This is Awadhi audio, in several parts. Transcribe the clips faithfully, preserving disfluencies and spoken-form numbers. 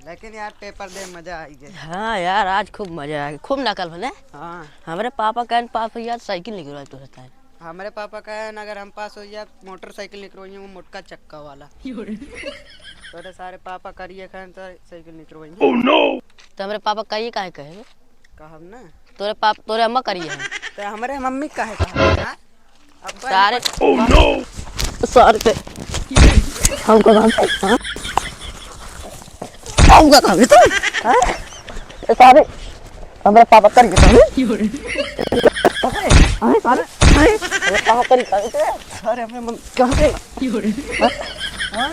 लेकिन यार, पेपर दे मजा आई गए। हाँ यार, आज खूब मजा आ गया, खूब नकल भले। हाँ। हमरे पापा कहन पास हो यार, साइकिल निकलवाई तो होता है। हमरे पापा कहन अगर हम पास हो जाए, मोटरसाइकिल निकलवाई, वो मोटका चक्का वाला। तोरे सारे पापा करिए कहन तो साइकिल निकलवाई। तो हमरे पापा करिए काहे कहे? कहब ना। तोरे पाप, तोरे अम्मा करिए है। तो हमरे मम्मी काहे कहा? हाँ? अब्बा सारे। Oh no! सारे ते। हमका कहाँ पे? हाँ? हमका कहाँ पे? हाँ? ए सारे, हमरे पापा करिए कहाँ पे? हाँ, सारे, हाँ? हमरे पापा करिए कहाँ पे? सारे, हमरे मम्मी कहाँ पे? हाँ? हाँ?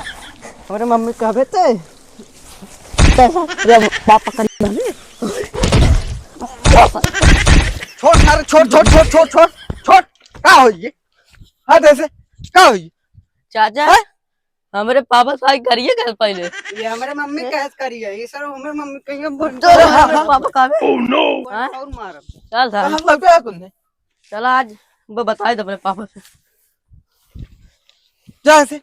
हमरे मम्मी कहाँ पे ते? पैसा, रे पापा करिए कहाँ पे? छोड़ सारे, छोड़, छोड़, छोड़। का हो ये? हट ऐसे, का हो ये? चाचा, हैं? हमरे पापा से करिए कहे पहले। ये हमरे मम्मी कहे करिए, ये सर हमरे मम्मी कहिए बोल। तो रे, हाँ, हमरे हाँ। पापा का बे? Oh no! हाँ? और मारब। चल सारे। कहाँ लौटे है तुमने? चला आज वो बताई दे अपने पापा से। जा ऐसे।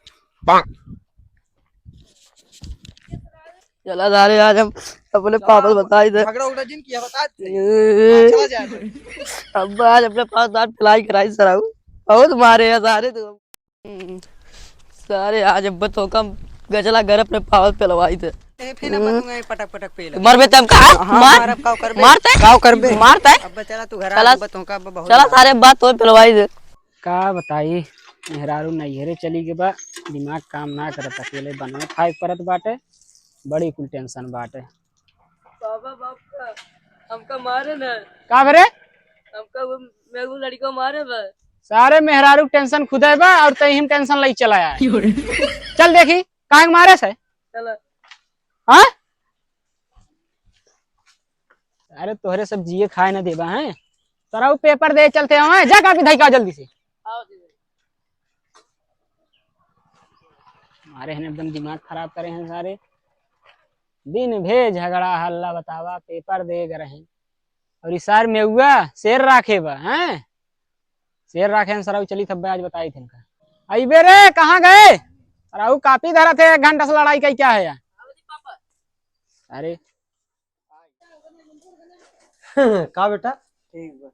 चला सारे, आज हम अपने पापा से बताई दे। झगड़ा उगड़ा जिन किया, बता दे। ए। हाँ, चला जाए। अब आज अपने पापा से पिलाई कराई सराऊ। बहुत मारे हैं सारे तो। हम्म, सारे आज अब तो कम गजला घर अपने पापा से पिलवाई दे। ए, फिर अब हम्म। तू यहीं पटक पटक पे लग। मरबे तब का? हाँ, मार। मार, अब काव करबे? मारते? काव करबे? मारते? अब चला तू घर चला। आ, अब तो का अब बहुत चला मार। सारे बात तो पिलवाई दे। का बताई, मेहरारू नैहरे चली गई बा, दिमाग काम ना करत, अकेले बनवे खाए के परत बाटे, बड़ी कुल tension बाटे। बाबा, बाप का, हमका मारे न। का बरे? हमका वो, मैं वो लड़का मारे बा। सारे मेहरारू के tension खुदे बा और तई हम tension लई चला आए। क्यों रे? चल देखी, काहे के मारे से? चला। हाँ? अरे तोहरे सब जिए खाए न देबा हैं। तोरा उ पेपर दे चलते हवा, जा कापी धई का जल्दी से। आओ जी। मारे हैं एकदम दिमाग खराब करे हैं सारे। दिन भे झगड़ा हल्ला बतावा, पेपर दे गए हैं। और ई सार मेउआ शेर राखे बा, हैं? शेर राखे हैं सराऊ, चली तब आज बताई थे इनका। अइबे रे, कहाँ गए? सराऊ कापी धरत है, एक घंटा से लड़ाई कई क्या है यार? अरे। का बेटा? ठीक बा।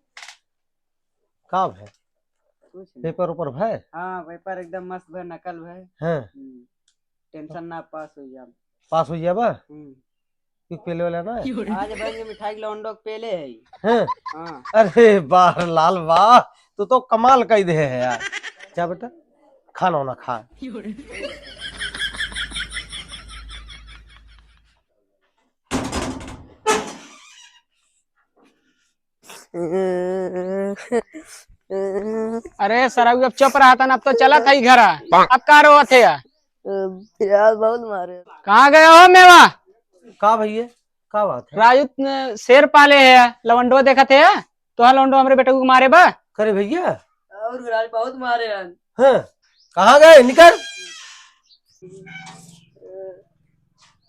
का भय? कुछ नहीं। पेपर ओपर भय? हाँ, पेपर एकदम मस्त भय, नकल भय। हाँ। हम्म। Tension ना, पास हो जाब। पास हो जाबा? हम्म। क्यों पेले वाला ना? आज भाई ये मिठाई के लौंडो के पेले है। हाँ। हाँ। अरे वाह लाल वाह, तू तो कमाल कई दे है यार। जा बेटा, खाना वाना खा। अरे सरऊ, अब चुप रहा था ना, अब तो चलत है घर। अब का रोवत है? यार बहुत मारे। कहाँ गया हो मेवा? का भैया, का बात है? राजू न, शेर पाले है, लवंडो देखत है, तो लवंडो हमरे बेटकू के मारे बा। करे भैया? और राज बहुत मारे हैं। हाँ, कहाँ गए? निकल।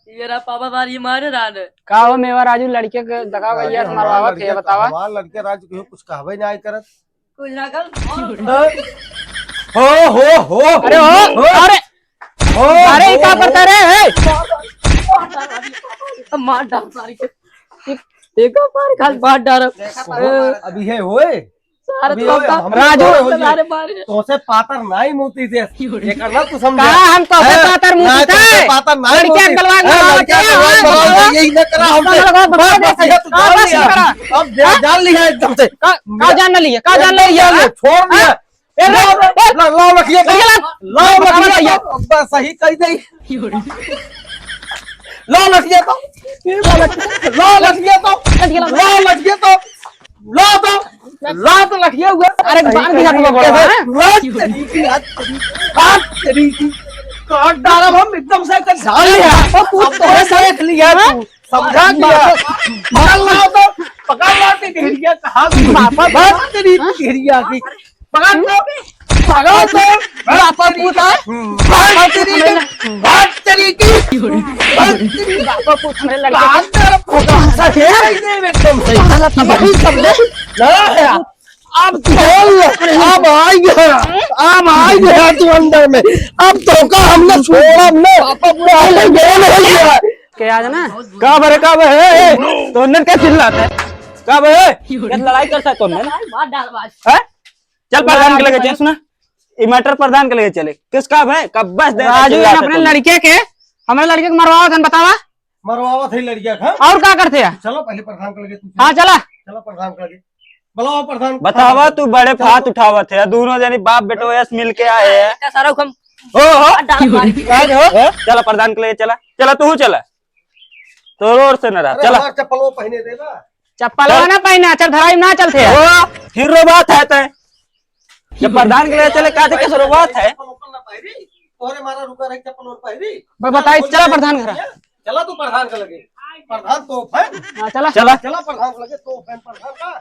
ये रहा पापा बार ये मारे रान। का हो मेवा राजू, लड़के के दगा भैया अरे से हमार मरवावत लड़के है, बतावा। हमार लड़के राजू के कुछ कहबे ना आए करत। कुछ ना कर। हाँ? हो, हो, हो, अरे हो, हो, अरे, हो, अरे, ई का हो, करता हो। रे, हे? मार डाल सारी के। एक बार खाली मार डाल। देखा पापा अभी है होए। सारे अभी तो होए, हम राजू, तो होए। सारे मारे। तोसे पातर नाई मूती दे। एकर ना तू समझा। का हम तोसे हैं? पातर मूती ना, तोसे थे? पातर नाई लड़किया मूती। गलवा हैं, गलवा लड़किया के गलवा हाँ, गलवा हाँ, के यही ना करा हमसे। गलवा गलवा बस, बस, बस, ये तू का जान बस लिया। करा? अब जा-, हाँ? जान लिया एकदम से। का, का जान लिया? का जान लिया? एकदम से छोड़ दिया। हाँ? ए, रे, लाओ, ए, लाओ, लाओ, लखिया, ए, लाओ, लाओ, लखिया, लाओ। अब्बा सही कही दे। लाओ, लखिया तो। लाओ, लखिया तो। लाओ, लखिया तो। लाओ तो। लाओ तो, लखिया हुआ। अरे, बांध दिया तुमको, हाँ? लाओ, तेरी की, आज तेरी की, आज तेरी की। काट डाला हम एकदम से, कर डाल लिया। अब तू अब तो तो देख लिया हाँ? तू। समझा दिया। पकड़ लो तो, पकड़ लो तो, ढेरिया कहाँ गई? पापा, बाप तेरी ढेरिया की। पकड़ लो, पकड़ लो, पापा पूत है। बाप तेरी की, बाप तेरी की, बाप तेरी की। पापा पूत हमें लड़के बाप तेरा फोटो सही है, ये एकदम सही। साला तबाही कर दे। ना यार। अब तो, अब आ गया, अब आ गया तू अंदर में। अब तो का हमने छोड़ा, हमने पहले गेम हो गया। के आज ना। का बरे, का बरे, ए, ए, तो नन के चिल्लात है? का बरे? ये लड़ाई करता है तो नन? मार डाल आज। हैं? चल प्रधान के लगे चल, सुना। ई मैटर प्रधान के लगे चले। किस का भाई? कब बस दे राजू, चिल्लात है अपने तो नन। लड़के के, हमारे लड़के के मरवावत हन, बतावा। मरवावत है लड़किया का। और का करते हैं? चलो पहले प्रधान के लगे तू। हाँ, चला। चलो प्रधान के लगे। बुलाओ प्रधान। बतावा, तू बड़े चलो। हाथ उठावत है, दोनों जनी बाप बेटो यस मिल के आए हैं। इतना सारा हुकम हो, हो। डाल मार। आज हो? हो? चला प्रधान के लगे चला, चला तू चला। तो रोड से न रहा, अरे चला। हमार चप्पलो पहने दे ना। चप्पलवा चल। ना पहना, चल धराई ना चलते हैं। ओ, फिर रो बात है तय। जब प्रधान के लगे चले, का देखे से रो बात है? चप्पल ऊपर ना पहरी, तोहरे मारा रुका रही चप्पल और पहरी। ब-, बताई, चला प्रधान घर। चला तू प्रधान के लगे। प्रधान तो है। हाँ, चला। चला। चला प्रधान के लगे, तो है प्रधान का।